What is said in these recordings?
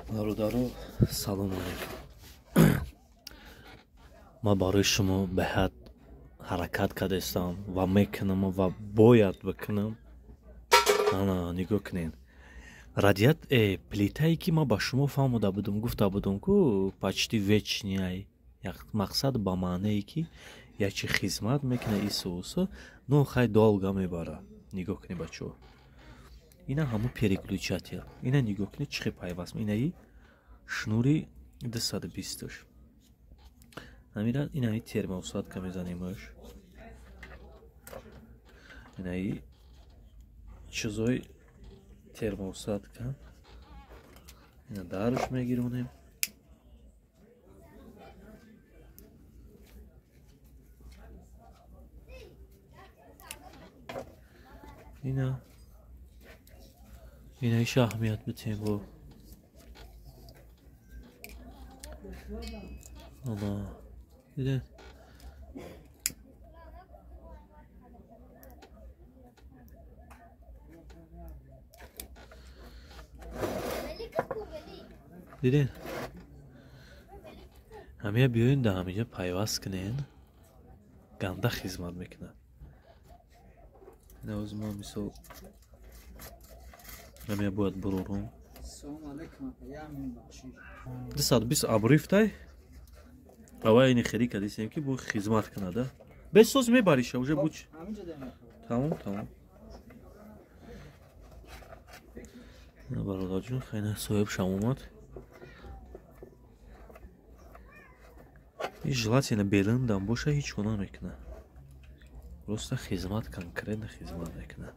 Бародаро, салом алейкум. Ман барои шумо беҳад ҳаракат кардастам ва мекунам ва бояд бикунам. Ана нигоҳ кунед. Радиат плитае ки ман ба шумо фаҳмода будум, гуфта будум ку почти вечный, як мақсад ба маънае ки як чи хизмат мекунад ису усу, но хай долго мебара. Нигоҳ кунед, бачаҳо. Ина ҳамун переключатель. Ина нигоҳ кунед, чӣ хел пайваст. Инаи шнури 220-ш. Ҳамира инаи термоусадка мезанемаш. Инаи чизои термоусадка. Ина дарш мегиронем. Ина инаиша аҳамият битем бо. Ана дидед? Дидед? Ҳамия биёен да ҳамиҷа пайваст кунен, ганда хизмат мекунад. Навоз ман мисол ҳамия бояд бурорум. 220 абрифтай. Авай ини хери кадисем ки бу хизмат кунада. Бесоз мебариша уже буч. Тамом, тамом. Бародарҷон, хайна соҳибшам омад. И желательно бериндам боша, ҳеҷ кор намекунад. Просто хизмат, конкретно хизмат мекунад.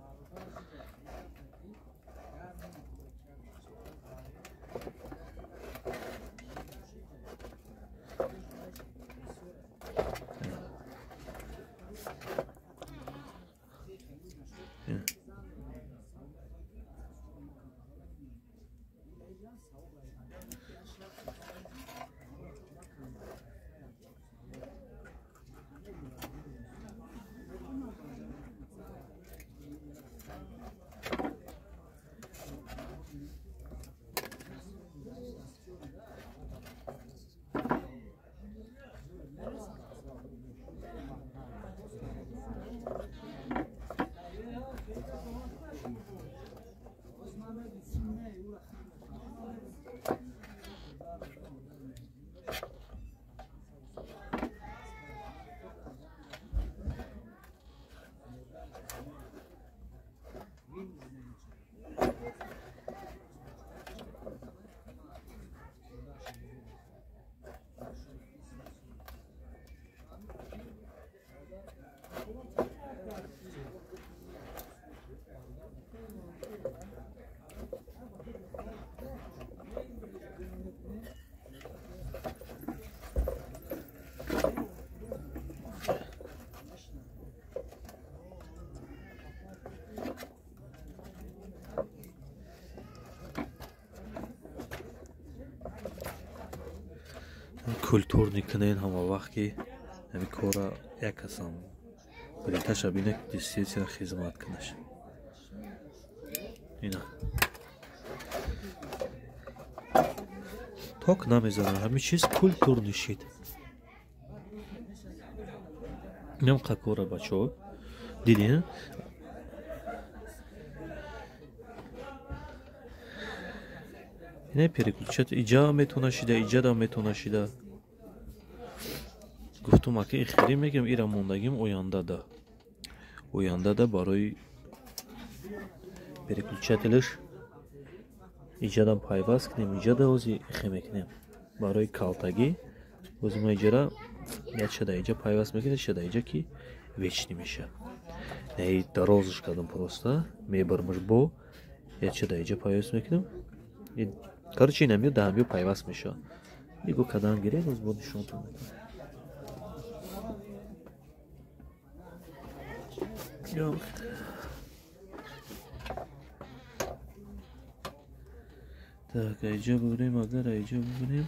Культурни кунен ҳама вақт ки ҳами кора як касам плиташа бина, действительно хизмат кунаш. Ина ток намезанад, ҳами чиз культурни шид. Инам кора, бачаҳо, дидин? Ина переключать иҷа метавона шида, иҷада метавона шида. Гуфтум ака ихири мегирам, ира мондагим ояндада. Ояндада барои переключателш иҷадам пайваст кунем, иҷада ози ихе мекунем. Барои калтагӣ ози ма иҷара якшада иҷа пайваст мекунем, якшада иҷа ки вечни меша. Наи дарозш кардам, просто мебармаш бо якшада иҷа пайваст мекунем. Короче, ина миё даҳамиё пайваст мешавад. Нигоҳ кардан гирем, оз бо нишонтон медиҳам. Так, айҷа бибинем, агар айҷа бибинем.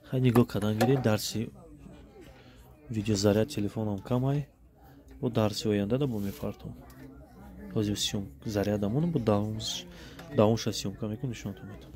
Хай нигоҳ кардан гирем, дарси видеозаряд телефонам камай. Бо дарси оянда да бо мепартом. Ҳозир зарядамон бо давомш. Давомша съёмка мекунем, нишонатон метавон.